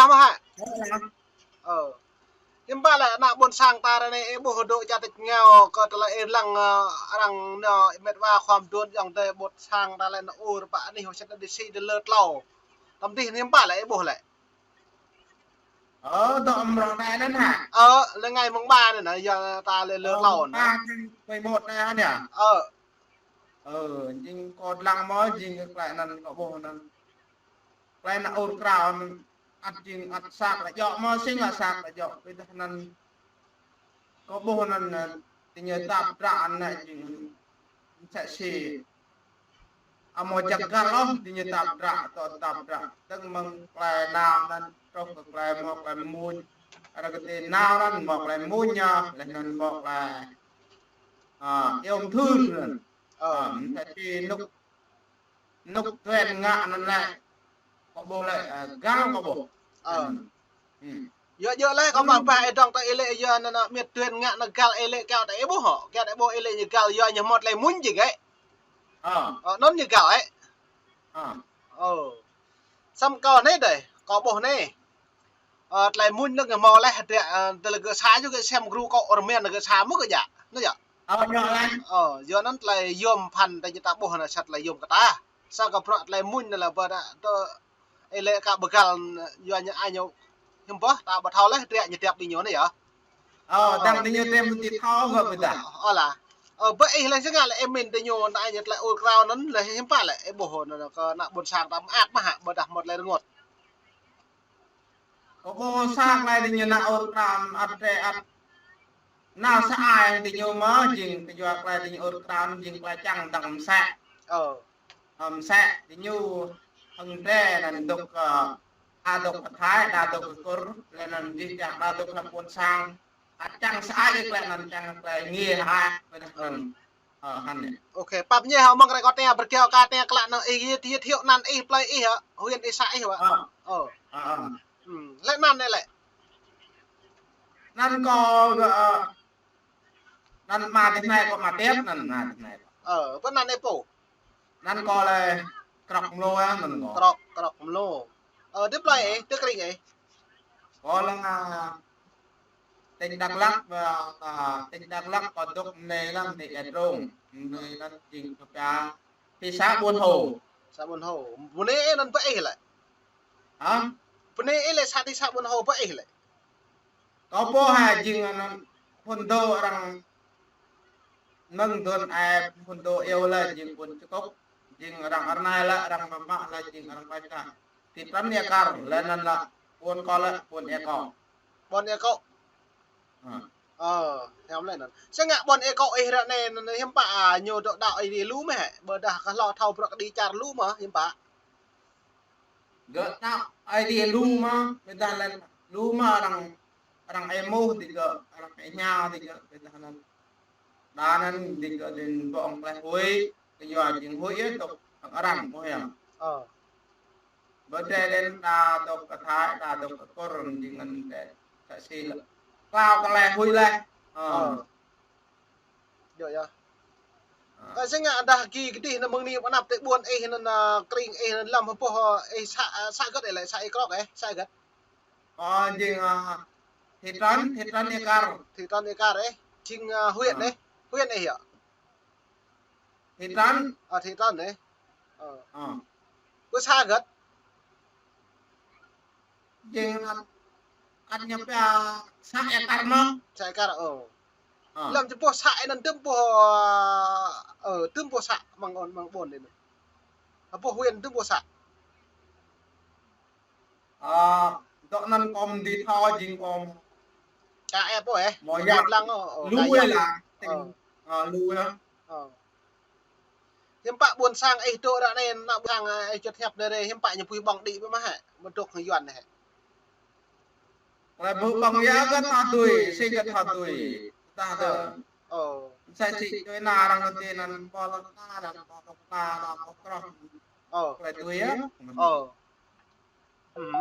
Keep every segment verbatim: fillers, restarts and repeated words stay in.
Tăm hă? Ơ. Hiư̆m pă lĕ ană ƀôn sang ta ră anai ih ƀuh dŏ čar tač rơngiao kơ tơlơi ih lăng, ơ, arăng nao met wa khua mduôn ayŏng adơi ƀôn sang ta lĕ nao ur pă anih hơsĭt ană DC tơlơi tlâo. Tăm dih hiư̆m pă lĕ ih ƀuh lĕ. Ơ, dŏ mrô anai anŭn hă? Ơ, lĕ ngai mơ̆ng ba anŭn hă, yua ta lĕ lơ tlâo anŭn hă? Ơ, mơ̆ng ba jing pơi mơ̆t anai hă? Ơ. Ơ, jing kâo lăng mơ̆ jing tơlơi anŭn kâo ƀuh anŭn. Tơlơi nao ur krao anŭn ăt jing ăt sat lĕ djơ̆ mơ̆ sing lĕ sat lĕ djơ̆. Ƀiădah anŭn kâo ƀuh anŭn, ơ, diñu tap dră anŭn jing mơsĕ si amâo jak găl ôh, diñu tap dră, tŏ tap dră. Tơ̆ng mơ̆ng tơlơi nao anŭn truh kơ tơlơi mâo tơlơi mmuñ. Arăng kơtê nao anŭn mâo tơlơi mmuñ yơh, laih anŭn mâo tơlơi, ơ, iâu mthưr anŭn. Ơ. Ơ, mơsĕ si nuk, nuk tuen ngă anŭn lĕ. Kâo ƀuh lĕ, ơ, găl kâo ƀuh. Ơ. Hm. Yua djơ̆ lĕ kâo mă ba ih dŏng tơ ih lĕ yua anŭn, anŭn miêt tuen ngă anŭn găl ih lĕ kiaŏ tơ ih ƀuh hŏ. Kiaŏ tơ ih ƀuh ih lĕ ñu găl yua ñu mâo tơlơi mmuñ jing ĕ. Ơ. Ơ, anŭn ñu găl ĕ. Ơ. Ơ. Samơ̆ kâo anai dih, kâo ƀuh anai. Ơ, tơlơi mmuñ anŭn gơ̆ mâo laih hơdră, ơ, tơlơi gơ̆ sa yơh gơ̆ sem gru kâo rơmen gơ̆ sa mơ̆ gơ̆ djă. Anŭn djă. Ơ, djă laih. Ơ, yua anŭn tơlơi yôm phăn tơ ñu ta ƀuh anŭn sat tơlơi yôm kơ ta. Sa kơ bruă tơlơi mmuñ anŭn lĕ ƀơdah tơ ih lĕ kơ bơgăl yua ñu ai ñu hiư̆m pă ta ƀu thâo laih hơdră ñu tiap diñu anai yơh. Ơ, dang diñu tơm ti thâo gơ̆ ƀiădah. Ơ lah. Ơ, ƀơi ih lĕ sơngă lĕ ih mĭn diñu anŭn ai ñu tơlơi ur krao anŭn lĕ hiư̆m pă lĕ ih ƀuh anŭn kơ ană ƀôn sang ta mơak mơ̆ hă ƀơdah mâo tơlơi rơngot. Kâo ƀuh sa tơlơi diñu nao ur krao ăt tĕ ăt. Nao sa ai diñu mơ̆ jing kơ yua tơlơi diñu ur krao jing tơlơi čang dăng msĕ. Ơ. Ơ, msĕ diñu hăng tĕ anŭn dŏ, ơ, đa dŏ kơ Thái, đa dŏ kơ Kur, laih anŭn jih jang đa dŏ kơ ƀôn sang. Ăt čang sa ai tơlơi anŭn čang tơlơi ngă hă, ƀiădah anŭn. Ơ, hăn anai. Ôkê, pap ñe hŏ mơ̆ng rơkâo tơña pơrơkâo ka tơña klă anŭn ih, ih, ih thiu anăn ih, plơi ih hă, huyện ih, xã ih hă. Ơ. Ơ. Ơ, ơ. Hm, lĕ anăn anai lĕ. Anăn kâo, ơ, anăn mă tih anai kâo mă tiap anăn mă tih anai. Ơ, pơ anăn ih pô. Anăn kâo lĕ Krŏk Mlô, ơ, anăn kâo. Krŏk, Krŏk Mlô. Ơ, tơ plơi ih, tơ krĭng ih. Kâo lăng, ơ, tỉnh Đắk Lắk, ơ, ơ, tỉnh Đắk Lắk kâo dŏ mơnai lăng tỉnh Ea Drông. Mơnai lăng tỉnh Kơpia. Thị xã Buôn Hồ. Xã Buôn Hồ. Mơnai ih anăn pơ ih lĕ. Hă? Mơnai ih lĕ sa thị xã Buôn Hồ pơ ih lĕ. Kâo pô hă jing anăn phun dŏ arăng mơ̆ng dŏ ai phun dŏ iâu lĕ jing phun čơkŏk. Jing arăng Rơnai lĕ arăng Mơmă lĕ jing arăng Pai ta. Thị trấn Ea Kar lĕ anăn lĕ phun kâo lĕ phun Ea Kŏ. Ƀôn Ea Kŏ. Ơ. Ơ, hiam lĕ anŭn. Sơngă ƀôn Ea Kŏ ih ră anai anŭn hiư̆m pă, ơ, ñu dŏ đaŏ Aê Diê lu mơ̆ hă? Ƀơdah kơ hlâo thâo bruă kơđi čar lu mơ̆ hiư̆m pă? Gơ̆ đaŏ Aê Diê lu mơ̆, ƀiădah lĕ lu mơ̆ arăng, arăng ih mơ̆ digơ̆, arăng ih ña digơ̆, ƀiădah anŭn. Đa anŭn digơ̆ dŏ ƀơ̆ng tơlơi huĭ, kơ yua jing huĭ yơh dŏ arăng mơ̆ yơh. Ơ. Ƀơdah dŏ đa dŏ kơ Thái, đa dŏ kơ Kur, jing anŭn tĕ, tĕ si lĕ. Klao kơ tơlơi huĭ lĕ. Ơ. Ơ. Djơ̆ yơh. Ơ. Ơ, sơngă dah gih kơdih anŭn mơ̆ng anai pơanăp tơ ƀôn ih anŭn, ơ, krĭng ih anŭn lăm hơpô, ơ, ih xã, ơ, xã hơget ih lĕ, xã ih Krŏk ih, xã hơget? Ơ, jing, ơ, thị trấn, thị trấn Ea Kar. Thị trấn Ea Kar ih, jing, ơ, huyện ih, huyện ih yơh. Thị trấn. Ơ, thị trấn ih. Ơ. Ơ. Pơ xã hơget? Jing ăt, ăt ñu pia xã Ea Kar mơ̆? Xã Ea Kar, ơ. Ơ. Lăm tơpul xã anŭn tơpul, ơ, tơpul xã mơ̆ng ôn, mơ̆ng ƀôn anai. Hơpô huyện tơpul xã. Ơ, dŏ anŭn kâo mơ̆n di thâo jing kâo. Ka ĕp ôh, ơ? Mơ̆ yă. Lăng, ơ, ơ, lu ka yă. Ơ. Ơ, lu yă. Ơ. Hiư̆m pă ƀôn sang ih dŏ ră anai, ană ƀôn sang, ơ, ih čut hiăp anai rai, hiư̆m pă ñu pui ƀơ̆ng đĭ ƀơi mơ̆ hă? Mơ̆ dŏ hăng Yuan anai hă? Tơlơi ƀu ƀơ̆ng yă gơ̆ tha tui, si gơ̆ tha tui. Tha tui. Ơ. Sa si tui ană arăng kơtê anŭn, pô lŏn ană arăng, pô lŏn ană arăng, pô krŏk. Ơ. Tơlơi tui yă. Ơ. Hm.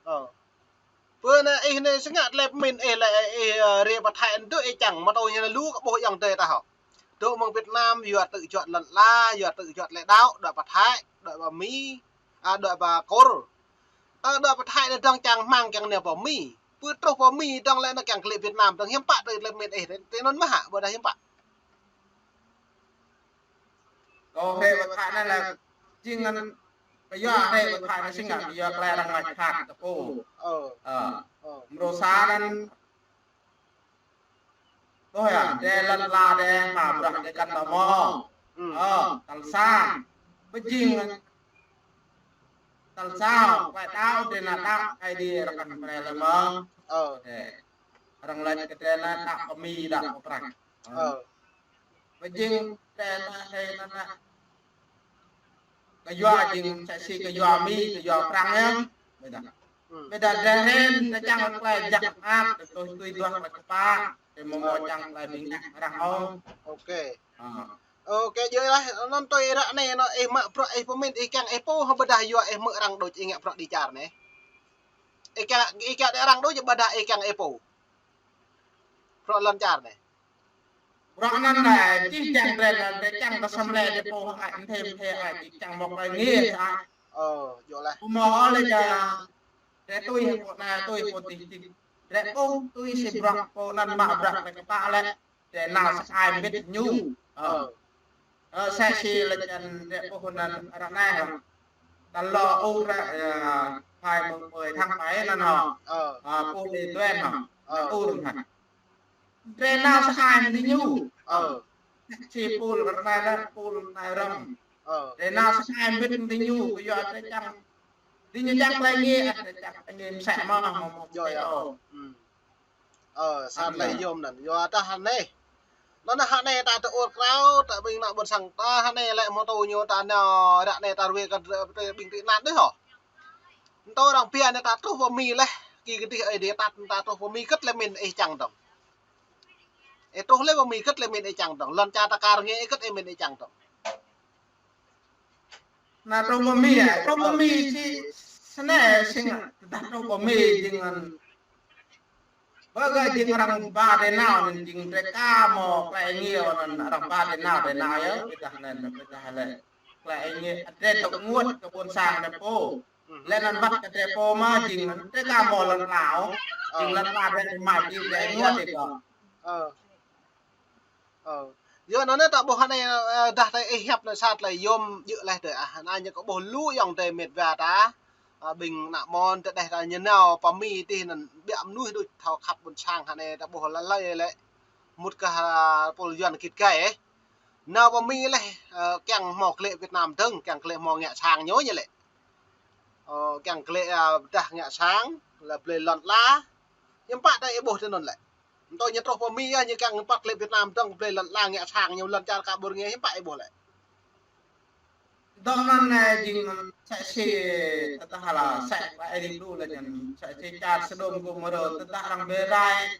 Ơ. Pơ anai ih anai sơngă tơlơi pơmĭn ih lĕ ih, ơ, rai pơ Thái anŭn dŏ ih čang mơ̆ tui ñu anŭn lu kơ ƀuh ayŏng adơi ta hŏ. Dŏ mơ̆ng Việt Nam, yua tơjuăt lŏn ala, yua tơjuăt lĕ đaŏ, dŏ pơ Thái, dŏ pơ Mi, a, dŏ pơ Kur. Tơ đa pơ Thái đa dong čang hmang kiăng nao pơ Mi. Pơ truh pơ Mi dong lĕ nao kiăng klĕ Việt Nam dong hiư̆m pă tơ lĕ mĭn ih tơ anŭn mơ̆ hă, ƀôdah hiư̆m pă? Kâo hrĕ pơ Thái anai lĕ jing anŭn, kơ yua hrĕ pơ Thái anai sĭt ngă kơ yua tơlơi arăng ngă čhat kơ pô. Ơ. Ơ. Ơ. Mrô sa anŭn Tui hă, drơi lŏn ala drơi hmâo bruă drơi kăn tơ mơ̆. Ơ, tal sa. Pơjing. Tal sa, kơ tao drơi nao đăp Aê Diê rơkăn brơi lĕ mơ̆. Ơ. Arăng laĭ kơ drơi nao đăp pơ Mi đăp pơ Prăng. Ơ. Pơjing drơi nao hĭ nao nao. Kơ yua jing sĕ si kơ yua Mi, kơ yua Prăng yơh. Ƀiădah. Ƀiădah drơi hrĕ, drơi čang tơlơi jăk mơak, tui tui duah tơlơi kơpă, drơi mơ̆ mơ̆ čang tơlơi ƀing arăng ôh. Ôkê. Ôkê, djơ̆ laih, anŭn tui ră anai nao ih mă bruă ih pơmĭn ih kiăng ih pô hă ƀôdah yua ih mă arăng đôč ih ngă bruă đĭ čar anai. Ih kiăng, ih kiăng đĭ arăng đôč ƀôdah ih kiăng ih pô. Bruă lŏn čar anai. Bruă anŭn anai, čih čang drơi anŭn, drơi čang kơ samlĕ drơi pô hă, ih thim thim hă, čih čang mơ̆ klai ngĭ hă. Ơ, djơ̆ laih. Pơmơ̆ lĕ čang, drơi tui pô anai, tui pô tih tih. Drơi pô tui si bruă pô anŭn mă bruă drơi kơpă lĕ, drơi nao sa ai mĭt ñu. Ơ. Ơ, sĕ si lĕ čang drơi pô anŭn ră anai hă. Tal lơ ur ră, ơ, hai mông pơi tháng bảy anŭn hă. Ơ. Ơ, pô đi tuan hă. Ơ. Ur hă. Drơi nao sa ai mĭn ñu. Ơ. Si pul rơnai lĕ pul nai rơm. Ơ. Drơi nao sa ai mĭn ñu kơ yua drơi čang. Drơi ñu čang tơlơi ngĭ, drơi čang tơlơi ngĭ msĕ mơ̆ mơ̆ mơ̆. Djơ̆ yơh. Ơ, sa tơlơi yôm anŭn. Yua dah hă anai. Anŭn hă anai ta tơ ur krao, ta ƀing ană ƀôn sang ta hă anai lĕ mơ̆ tơ ñu ta nao ră anai ta ruai kơ ƀing tị nạn đôč hă. Tơ arăng pia anai ta truh pơ Mi laih, ki kơdih ơi đe tat ta truh pơ Mi kơ̆t lĕ mĭn ih čang dong. Ih truh lĕ pơ Mi kơ̆t lĕ mĭn ih čang dong. Lŏn čar ta kar ngĭ kơ̆t lĕ mĭn ih čang dong. Nao truh pơ Mi, ơ, truh pơ Mi si, snei sĭt ngă, tơdah truh pơ Mi jing anŭn. Bơ gah jing arăng ba drơi nao anŭn jing drơi ka mơ̆ klai ngĭ anŭn arăng ba drơi nao drơi nao yơh, ƀiădah anŭn, ƀiădah lĕ. Klai ngĭ, drơi tŏk ngŏt kơ ƀôn sang anŭn pô. Lĕ anŭn wăt kơ drơi pô mơ̆ jing anŭn, drơi ka mơ̆ lŏn ala. Jing lŏn ala drơi mă jing drơi ngŏt ih kơ. Ơ. Ơ. Yua anŭn ta ƀuh hă anai, ơ, dah ta ih hiăp anai sa tơlơi yôm djơ̆ laih tơ ah. Anai ñu kơ ƀuh lu ayŏng adơi met wa ta. Ơ, ƀing ană mơ̆n tơ đeh ta ñu nao pơ Mi tih anŭn ƀiă mơnuih đôč thâo khăp ƀôn sang hă anai ta ƀuh lơi lơi lĕ. Mŭt kơ, ơ, pul Yuan kit gai, ơ. Nao pơ Mi laih, ơ, kiăng hmâo klĕ Việt Nam dơ̆ng, kiăng klĕ hmâo ngă sang ñu ñu lĕ. Ơ, kiăng klĕ, ơ, dah ngă sang, lĕ blơi lŏn ala. Hiư̆m pă ta ih ƀuh tơ anŭn lĕ. Ntô ñu truh pơ Mi yơh, ñu kiăng păt klĕ Việt Nam dơ̆ng blơi lŏn ala ngă sang ñu lŏn čar ka ƀur ngă hiư̆m pă ih ƀuh lĕ. Dŏ anŭn anai jing sĕ si tơdah lĕ sĕ pă ih ri lu lĕ jing sĕ si čar Sôđôm Gômôrơ tơdah arăng bê rai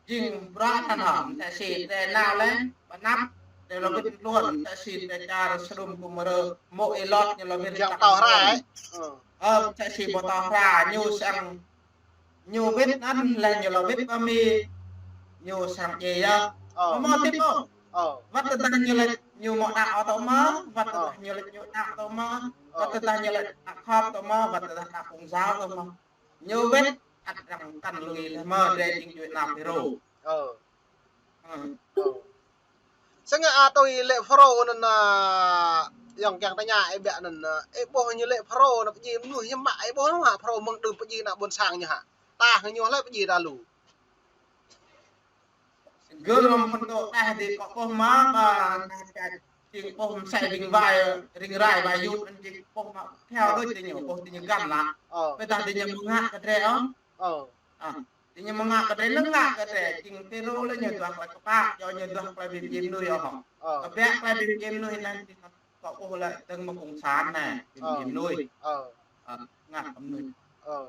jing bruă anŭn hă, sĕ si drơi nao lĕ, pơnăp, drơi lŏ wĭt tluôn, sĕ si drơi čar Sôđôm Gômôrơ, mơ̆ ih Lot ñu lŏ wĭt. Yang tao hrai. Ơ, sĕ si ƀu tao hrai, ñu sang Ñu wĭt anŭn lĕ ñu lŏ wĭt pơ Mi. Ñu sang djai yơh. Ơ. Mơ̆ mơ̆ tip ôh. Ơ. Wăt tơdah ñu lĕ ñu mơ̆ đăo tŏ mơ̆, wăt tơdah ñu lĕ ñu đăo tŏ mơ̆, wăt tơdah ñu lĕ đăo khŏp tŏ mơ̆, wăt tơdah đăo kông zao tŏ mơ̆. Ñu wĭt ăt arăng kăn lui lĕ mơ̆ drơi jing djuai nao Phêrô. Ơ. Ơ. Ơ. Sĭt ngă a tui lĕ Phêrô anŭn, a, ayŏng kiăng tơña ih biă anŭn, a, ih ƀuh ñu lĕ Phêrô anŭn pơjing mơnuih hiư̆m mă ih ƀuh anŭn hă Phêrô mơ̆ng đưm pơjing ană ƀôn sang ñu hă. Tah ñu lĕ pơjing ta lu. Gơ̆ lŏm phŭn tŏ tah dih kâo ƀuh mă, ba, na ča jing ƀuh mơsĕ ƀing wai, ring rai wai yut anŭn jing ƀuh mă. Theo đôč ti ñu, ƀuh ti ñu găn lă. Ơ. Ƀiădah ti ñu mơ̆ ngă kơ drơi ôh. Ơ. A. Ti ñu mơ̆ ngă kơ drơi, nao ngă kơ drơi, jing Phêrô lĕ ñu duah tơlơi kơpă, yua ñu duah tơlơi ƀing jing mơnuih ôh. Ơ. Kơ biă tơlơi ƀing jing mơnuih anŭn, kâo ƀuh lĕ dơ̆ng mơ̆ kông san anai, ƀing jing mơnuih. Ơ. Ơ, ngă kơ mơnuih. Ơ.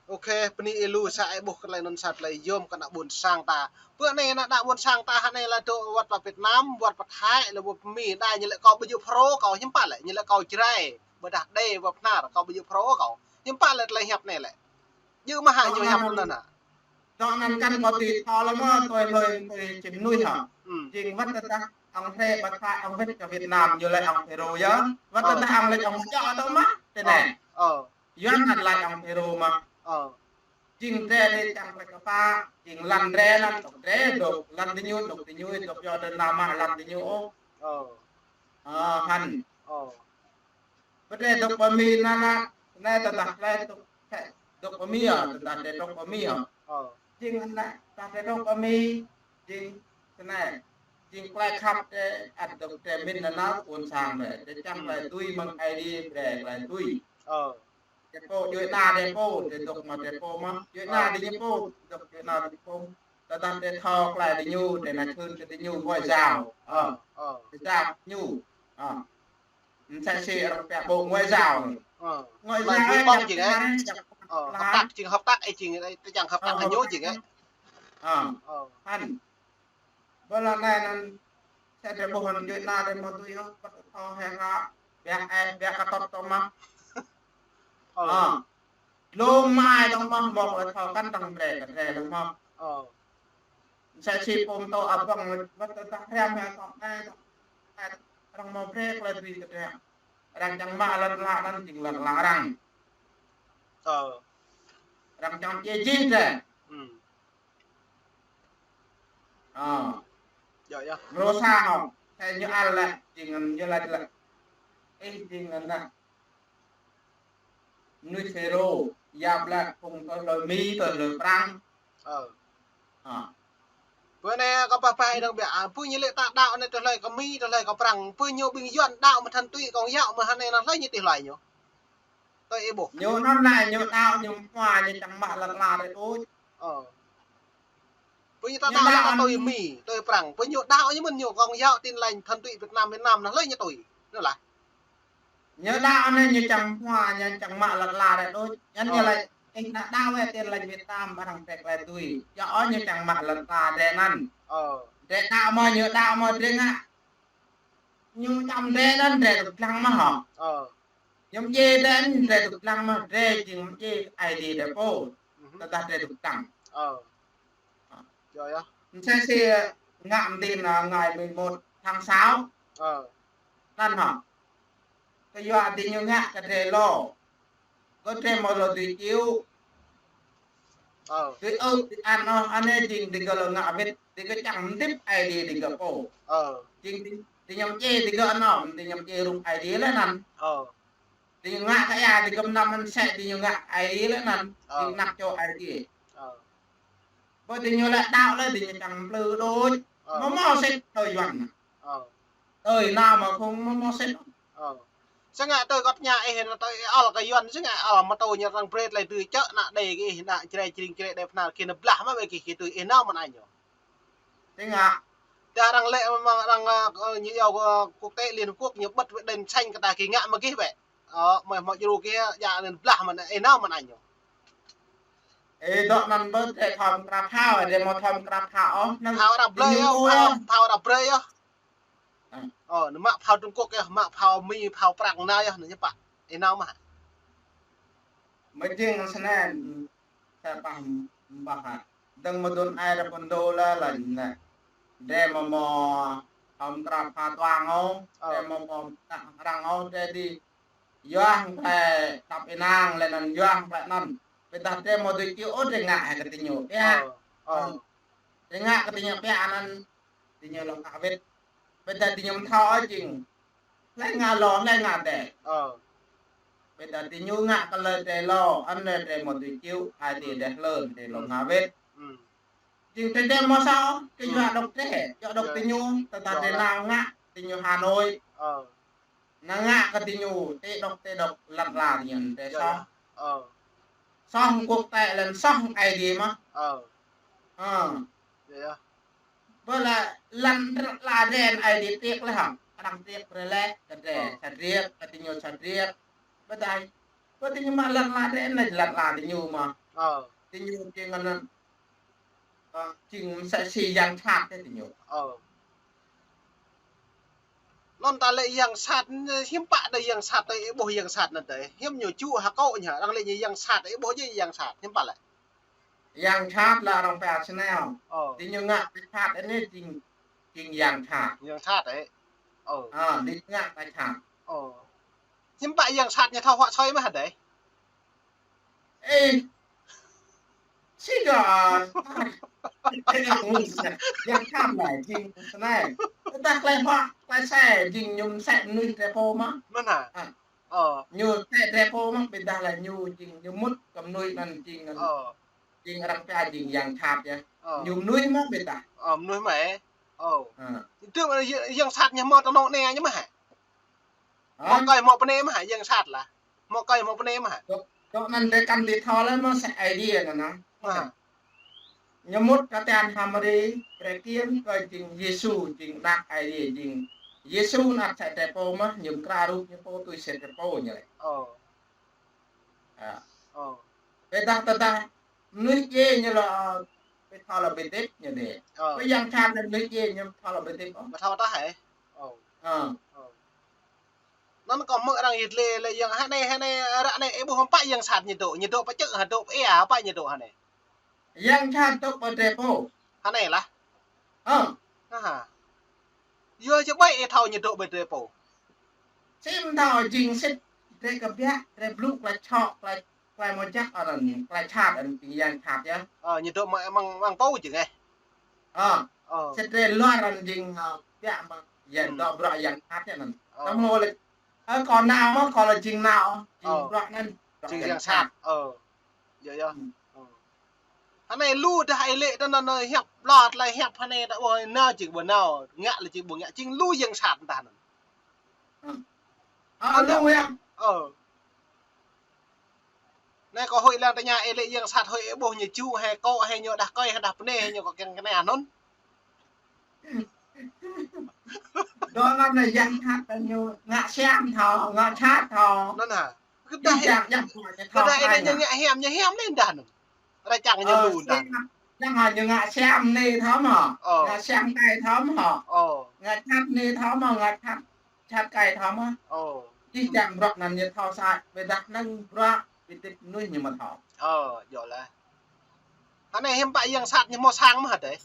Ôkê, bơni ih lu sa ih ƀuh kơ tơlơi anŭn sa tơlơi yôm kơ ană ƀôn sang ta. Bơ anai ană ƀôn sang ta hă anai lĕ dŏ wăt pơ Việt Nam, wăt pơ Thái, lĕ wăt pơ Mi, đa ñu lĕ kâo ƀu djơ̆ Phêrô kâo hiư̆m pă lĕ, ñu lĕ kâo Jrai, ƀôdah đe wăt Bơhnar, kâo ƀu djơ̆ Phêrô kâo. Hiư̆m pă lĕ tơlơi hiăp anai lĕ. Djơ̆ mơ̆ hă ñu hiăp anŭn hă. Dŏ anŭn kăn kâo či thâo lơi mơ̆, tui hlơi tui či mơnuih hă. Jing wăt tơdah ŏng hrĕ ƀă Thái ŏng wĭt kơ Việt Nam, ñu lĕ ŏng Phêrô yơh. Wăt tơdah ŏng lĕ ŏng čŏ tŏ mơ̆, tơ anai. Ơ. Yuan anŭn laĭ ong Phêrô mă. Ơ. Jing drơi anai čang pĕ kơpă, jing lŏn drơi anŭn dŏ drơi dŏ, lŏn diñu dŏ diñu, dŏ yua drơi anŭn mă lŏn diñu ôh. Ơ. Ơ, hăn. Ơ. Pơdrơi dŏ pơ Mi anŭn, anai tơdah tơlơi dŏ, dŏ pơ Mi yơh, tơdah drơi dŏ pơ Mi yơh. Ơ. Jing anai, tơdah drơi dŏ pơ Mi, jing tơnai. Jing tơlơi khăp drơi, ăt dŏ drơi mĭn anŭn, ƀôn sang drơi, drơi čang tơlơi tui mơ̆ng Aê Diê brơi tơlơi tui. Ơ. Drơi pô, djuai ană drơi pô, drơi dŏ mă drơi pô mă. Djuai ană diñu pô, dŏ djuai ană diñu pô. Tơdah drơi thâo tơlơi diñu, drơi nao čun kơ diñu ngoại giao. Ơ. Ơ. Drơi dŏ ñu. Ơ. Msĕ si arăng pia Bộ Ngoại giao. Ơ. Ngoại giao mă ƀu ƀơ̆ng jing ĕ. Ơ, hợp tác, jing hợp tác ĕ jing, tơ čang hợp tác ñu jing ĕ. Ơ. Ơ. Hăn. Bơ lŏn anai anŭn, sa drơi ƀuh anŭn djuai ană drơi mă tui ôh, pơtô hĕ ră, biă ĕ, biă kơ tŏt tŏ mă. Ơ. Ơ. Lŏm mai dong mă, mơ̆ lĕ thâo kăn dong drơi, kơ drơi dong mă. Ơ. Sa si pôm tŏ abang, wơ̆t tơdah hriăm hĕ tŏ anai, tŏ anai, arăng mă brơi tơlơi tui kơ drơi. Arăng čang mă lŏn ala anŭn jing lŏn ala arăng. Ơ. Arăng čang djai jih drơi. Hm. Ơ. Yơh, yơh. Rơsa hŏ, sa ñu ăl lĕ, jing ñu laĭ lĕ. Ih jing ană. Mơnuih Phêrô, yap lĕ phung tơlơi Mi, tơlơi Prăng. Ơ. Ơ. Bơ anai kơ pă pă dong biă, a, pơ ñu lĕ ta đaŏ anai tơlơi kơ Mi, tơlơi kơ Prăng, pơ ñu ƀing Yuan đaŏ mă than tui kông yŏ mă hăn anai anŭn hlơi ñu tih hloi ñu. Tui ih ƀuh. Ñu anŭn anai, ñu đaŏ, ñu mă, ñu čang mă lŏn ala drơi đôč. Ơ. Pơ ñu ta đaŏ anai tui Mi, tui Prăng. Pơ ñu đaŏ ñu mơ̆n ñu kông yŏ Tin Lành, than tui Việt Nam, Việt Nam anŭn hlơi ñu tui. Anŭn lah. Ñu đaŏ anai ñu čang mă, ñu čang mă lŏn ala drơi đôč. Anŭn ñu laĭ, ih nao đaŏ wơ̆t Tin Lành Việt Nam, arăng brơi tơlơi tui. Yua ôh ñu čang mă lŏn ala drơi anŭn. Ơ. Drơi đaŏ mă, ñu đaŏ mă drơi ngă. Ñu čang drơi anŭn drơi dŏ lăng mă hŏ. Ơ. Ñu mơdjai drơi anŭn drơi dŏ lăng mă, drơi jing mơdjai Aê Diê drơi pô. Tơdah drơi dŏ lăng. Ơ. Yơh, yơh. Msĕ si ngă mơ̆ng anai, ngày mười một tháng sáu. Ơ. Anŭn hŏ. Kơ yua diñu ngă kơ drơi lŏ. Kơ drơi mơ̆ lŏ tui čiu. Ơ. Tui ư, tui anŭn, anai jing digơ̆ lŏ ngă wĭt, digơ̆ čang mơdip Aê Diê digơ̆ pô. Ơ. Jing di, diñu mơdjai digơ̆ anŭn, diñu mơdjai rŭng Aê Diê lĕ anŭn. Ơ. Diñu ngă kơ ia, digơ̆ mơnam mơnam sĕ, diñu ngă Aê Diê lĕ anŭn. Ơ. Diñu ngă čô Aê Diê. Ơ. Bơ diñu lĕ đaŏ lĕ, diñu čang plư đôč. Ơ. Mơ̆ mơ̆ sĕ tơlơi Yuan. Ơ. Tơlơi anŭn mơ̆ khŏng mơ̆ mơ̆ sĕ. Ơ. Sĕ ngă tơlơi kâo tơña ih, tơlơi ih ăl kơ Yuan, sĕ ngă ăl mơ̆ tui ñu arăng brơi tơlơi tui čơ̆ ană đe kơ ih, ană Jrai Jring Jrai đe pơnar kơ ană blah mă ƀơi kơ tui ih nao mơ̆n anŭn ñu. Sĕ ngă. Tơdah arăng lĕ mơ̆ng arăng, ơ, ñu yua, ơ, quốc tế Liên Hợp Quốc ñu bật wơ̆t đèn xanh kơ ta kơ ngă mơ̆ gih wơ̆t. Ơ, mơ̆ mơ̆ djru kơ ia anŭn blah mơ̆n, ih nao mơ̆n anŭn ñu. Ê, dŏ anŭn bơ drơi thâo mơ̆ng krăp phao, drơi mơ̆ thâo mơ̆ng krăp phao ôh, anŭn phao arăng brơi ñu yơh, ôh phao, yơh. Phao arăng brơi yơh. Ơ. Ơ, anŭn mă phao Trung Quốc yơh, mă phao Mi, phao Prăng anŭn yơh, anŭn ñu pă. Ih nao mơ̆. Mơ̆ jing snăn, sa pah mbah hă. Dơ̆ng mơ̆ dun ai rơpŭn dô lĕ lĕ anai. Drơi mơ̆ mơ̆ thâo mơ̆ng krăp phao tuang ôh, ơ, drơi mơ̆ mơ̆ arăng ôh, drơi dĭ yua hăng tơlơi tăp ih nao lĕ anŭn, yua hăng tơlơi anŭn. Ƀiădah drơi mơ̆ tui čiu ôh, drơi ngă hĕ kơ diñu. Ơ, ơ. Ơ. Drơi ngă kơ diñu biă anŭn, diñu lŏ ngă wĭt. Ƀiădah diñu mơ̆ thâo ôh jing. Hlơi ngă lŏ, hlơi ngă dêh. Ơ. Ƀiădah diñu ngă kơ lĕ drơi lŏ, anŭn drơi mơ̆ tui čiu, Aê Diê dêh lơ̆n, drơi lŏ ngă wĭt. Hm. Jing drơi drơi mơ̆ sa ôh, kơ yua dŏ drơi, yua dŏ diñu, tơdah drơi nao ngă, diñu Hà Nội. Ơ. Nao ngă kơ diñu, tê dŏ, tê dŏ, lăp la diñu, drơi soh. Ơ. Soh quốc tế lĕ soh Aê Diê mơ̆. Ơ. Ơ. Yơh. Bơ lĕ lŏn ala drơi anŭn Aê Diê tiak lĕ hă. Arăng tiak brơi lĕ, kơ drơi, ơ, sa driak, kơ diñu sa driak. Bơ dai. Bơ diñu mă lŏn ala drơi anŭn lĕ lŏn ala diñu mơ̆. Ơ. Diñu jing anŭn, ơ, jing mơsĕ si yang sat tơ diñu. Ơ. Anŭn ta lĕ yang sat, hiư̆m pă đơi yang sat, đơi ih ƀuh yang sat anŭn đơi. Hiư̆m ñu ču hă kâo ñu, arăng lĕ ñu yang sat, ih ƀuh jĕ yang sat, hiư̆m pă lĕ. Yang sat lĕ arăng pia snăn. Ơ. Diñu ngă tơlơi sat anai jing, jing yang sat. Yang sat ĕ. Ơ. Ơ, diñu ngă tơlơi sat. Ơ. Hiư̆m pă yang sat ñu thâo huă sui mơ̆ hă đơi. Ê, si kơ, ơ, ơ, ơ, ơ, yang khăp lĕ, jing snei. Tơdah klei hmua, klei sai, jing ñu mơsĕ mơnuih drơi pô mơ̆n. Mơ̆n hă? Ơ. Ơ. Ñu mơsĕ drơi pô mơ̆n, ƀiădah lĕ ñu jing, ñu mŭt kơ mơnuih anŭn jing, ơ, jing arăng pia jing yang khăp yơh. Ơ. Ñu mơnuih mơ̆n ƀiădah. Ơ, mơnuih mơ̆n. Ơ. Ơ. Tui yang, yang sat ñu hmâo tơnŏ ne ñu mơ̆n hă? Hmâo kơi hmâo pơnê mơ̆n hă, yang sat lah. Hmâo kơi hmâo pơnê mơ̆n hă? Dŏ, dŏ anŭn drơi kăn ƀu thâo lĕ mơ̆n sat Aê Diê anŭn. Ơ. Ñu mŭt kơ tian H'Mari, brơi kiăng kơ jing Yêsu, jing anak Aê Diê, jing Yêsu anak sat drơi pô mơ̆n, ñu kra rup ñu pô tui sat drơi pô ñu lĕ. Ơ. Ơ. Ơ. Ƀiădah tơdah mơnuih djai ñu lĕ, ơ, ƀu thâo lĕ ƀu hơdip ñu dêh. Ơ. Ƀiădah yang sat lĕ mơnuih djai ñu thâo lĕ ƀu hơdip ôh. Ƀu thâo tah hă? Ơ. Ơ. Ơ. Anŭn kâo hmư̆ arăng yit lĕ, lĕ yang hơnai, hơnai, ră anai ih ƀuh hơmâo pă yang sat ñu dŏ, ñu dŏ pơ čư̆ hă, dŏ pơ ia, hơmâo pă ñu dŏ hơnai? Yang sat dŏ pơ drơi pô. Hơnai lah. Ơ. Aha. Yua či ƀai ih thâo ñu dŏ pơ drơi pô? Sim thâo jing sĭt drơi kơbiă, drơi blŭ, klei čŏk, klei, klei mơjăk anŭn, klei sat anŭn jing yang sat yơh. Ơ, ñu dŏ mơ̆ng, mơ̆ng, mơ̆ng pô jing ih. Ơ. Ơ. Sĭt drơi luar anŭn jing, ơ, biă mơ̆ng yang dŏ bruă yang sat yơh anŭn. Ơ. Tơma lĕ, ơ, kâo nao mơ̆n, kâo lĕ jing nao, jing bruă anŭn, bruă jing yang sat. Ơ. Yơh, yơh. Ơ. Hơnai lu dah ih lĕ tơ anŭn hiăp ƀlŏr lĕ hiăp hơnai dah ƀu nao jing ƀu nao, ngă lĕ jing ƀu ngă, jing lu yang sat tah anŭn. Ơ. Ơ, lu hiăp. Ơ. Anai kâo huĭ lăng tơña ih lĕ yang sat huĭ ih ƀuh ñu ču hă, kŏ hă, ñu đah kơi hă, đah pơnê hă, ñu kŏ kiăng kơnai anŭn. Dŏ anŭn lĕ yang sat ñu ngă siam thâo, ngă sat thâo. Anŭn hă? Kơdah ih, kơdah ih lĕ ñu ngă hiam, ñu hiam lĕ dah anŭn. Ră čang ñu lu dah. Yang hă ñu ngă siam anai thâo mơ̆? Ơ. Ngă siam kơi thâo mơ̆? Ơ. Ngă sat anai thâo mơ̆? Ngă sat, sat kơi thâo mơ̆? Ơ. Jih jang bruă anŭn ñu thâo sat, ƀiădah năng bruă ƀu hơdip mơnuih ñu ƀu thâo. Ơ, yơh lah. Hơnai hiư̆m pă yang sat ñu hmâo sang mơ̆n hă dêh?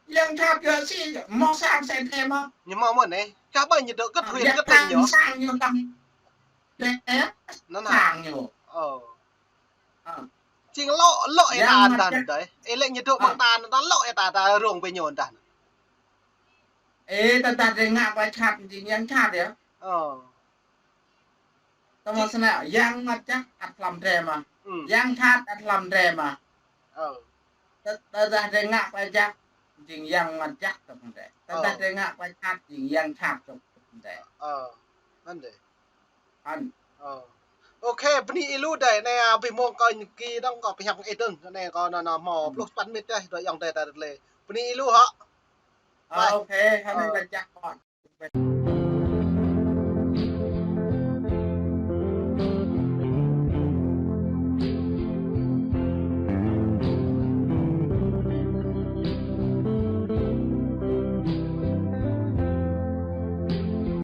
Yang sat yơh si hmâo sang sat drơi mơ̆n. Ñu hmâo mơ̆n anai. Kah ƀai ñu dŏ kơ̆t huyện kơ̆t tỉnh ñu. Sang ñu tăm. Anŭn hă? Sang ñu. Ơ. Ơ. Jing lŏ, lŏ ih ta anŭn dah anŭn dêh. Ih lĕ ñu dŏ mơ̆ng ta anŭn dah lŏ ih ta, ta rông ƀơi ñu dah anŭn. Ê, tơdah drơi ngă klei sat jing yang sat yơh. Ơ. Tơma snei, yang mơjăk ăt hlăm drơi mơ̆n. Ơ. Yang sat ăt hlăm drơi mơ̆n. Ơ. Tơ-, tơdah drơi ngă klei jăk, jing yang mơjăk tơpă drơi. Tơdah drơi ngă klei sat, jing yang sat tơpă drơi. Ơ. Anŭn dêh. Anŭn. Ơ. Ôkê, bơni ih lu dêh, anai, ơ, abih mông kâo ñu ki dong kâo pơhiăp ih dơ̆ng, anai kâo nao nao hmâo pluh păn mĭt dêh, dŏ ayŏng adơi ta lĕ. Bơni ih lu hă. Ơ, ôkê, hơnai lĕ čang kâo.